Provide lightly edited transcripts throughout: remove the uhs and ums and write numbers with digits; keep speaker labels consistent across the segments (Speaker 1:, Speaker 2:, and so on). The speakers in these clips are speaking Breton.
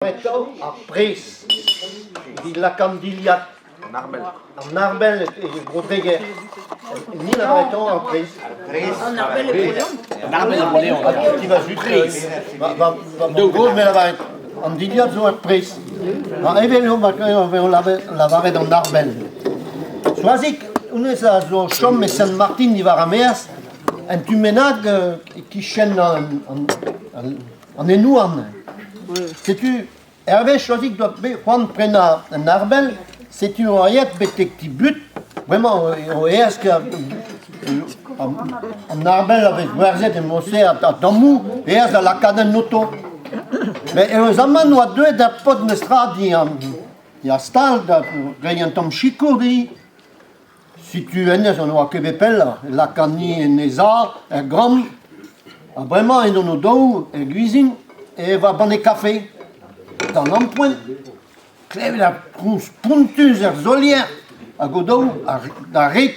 Speaker 1: Atav ar pres evit lakaat an dilhad.
Speaker 2: An armel.
Speaker 1: An armel e Bro-Dreger. Ni lavar atav ar pres.
Speaker 2: An
Speaker 3: armel e Bro-Leon.
Speaker 2: An armel e Bro-Leon.
Speaker 1: Ha ti va zud, va, va, va mamm-gozh me lavaret an dilhad zo er pres. Ha evel eo ma eo lavaret an armel. Soazig, honnezh a zo chom e Sant-Martin diwar ar maez, un tu bennak e-kichen an, an, an An Enouarn. Setu hervez Soazig doa bet c'hoant prenañ un arbel, setu oa aet betek ti but, bremañ eo aes an arbel a vez gwerzhet e mod-se a-dammoù, aes da lakaat en oto. Met heureuzamant oa deuet ar paotr mestra di ar stal da reiñ un tamm sikour dezhi. Setu hennezh n'oa ket bet pell, lakaat-ni en he za, er gambr, ha bremañ edont o-daou er guizin e evañ banne kafe. D'an ampoent, klevet ar trouz spontus er solier hag o-daou d'ar red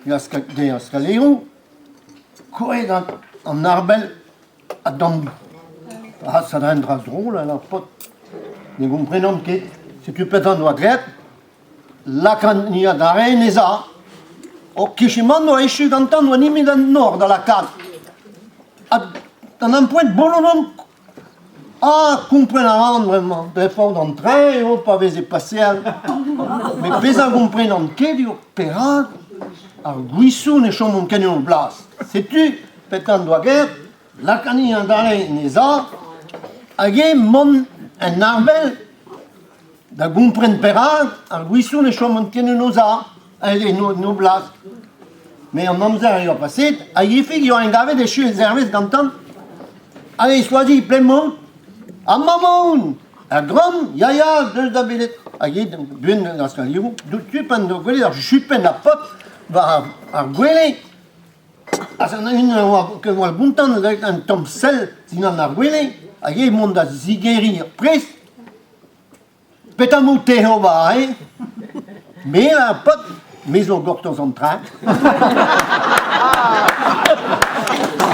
Speaker 1: dre ar skaleroù, kouezhet an arbel a-dammioù. Ah, ça un dra drol alors paotr, ne gomprenan ket. Setu petra en doa graet. Lakaat ni adarre en he za. O kicheman oa echu gantañ n'oa nemet an nor da lakaat. Ha d'an ampoent bolomp Ah, kompren a ran bremañ, dre forzh d'an tren eo pa veze paseal. Met pezh a gomprenan ket eo perak ar gwisoù ne chomont ket en o blas. Setu petra en doa graet, lakaat ni adarre en he za, hag eo mont en arbel Da gompren perak ar gwisoù ne chomont ket en o za, en o blas. Met an amzer a yoa paseet, hag Ifig yoa engavet echu e zervez gantan. Hag e Soazig p'emaon, amañ 'maon, er gambr, ya ya, deus da welet. Hag eo buan d'ar skalieroù, tu pan do gwelet ar chupenn ha paotr war ar gwele, Asan unan a oa ket gwall gontant un tamm sell dindan ar gwele, hag eo mont da zigeriñ ar prest. Petra 'maout te ober aze? Me, ar paotr, me zo gortoz an train.